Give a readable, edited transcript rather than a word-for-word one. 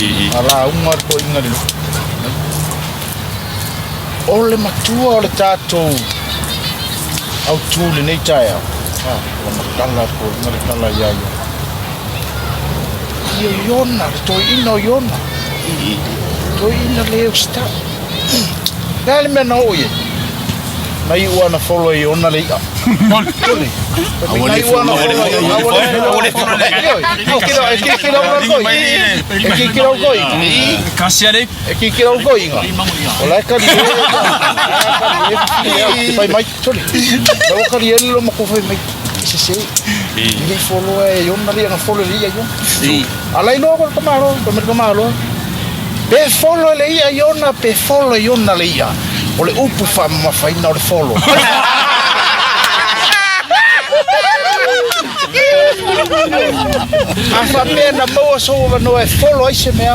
A lauga le toeaina i le nuu. O le matua o le tatou autu i lenei taeao, a, ua matala le toeaina le tala ia Iona. Ia Iona, le toeaina o Iona. Toeaina le usitai. O le a le mea na oo i ai? Na iu lava na follow e Iona le i'a. Na iu lava na follow e Iona. E kikilo ua le toeaina. E kikilo le toeaina. E kikilo le toeaina. O la e kali e. Fai mai, sole. La ua kali e le matua fai mai. E sese. E le i follow e Iona le i'a na follow e le i'a Iona. A la iloa ko le tamaloa, fai mai le tamaloa. Pe follow e le i'a Iona, pe follow e Iona le i'a. O le upu faamamafaina o le follow. A faapea na maua sou avanoa e follow ai se mea.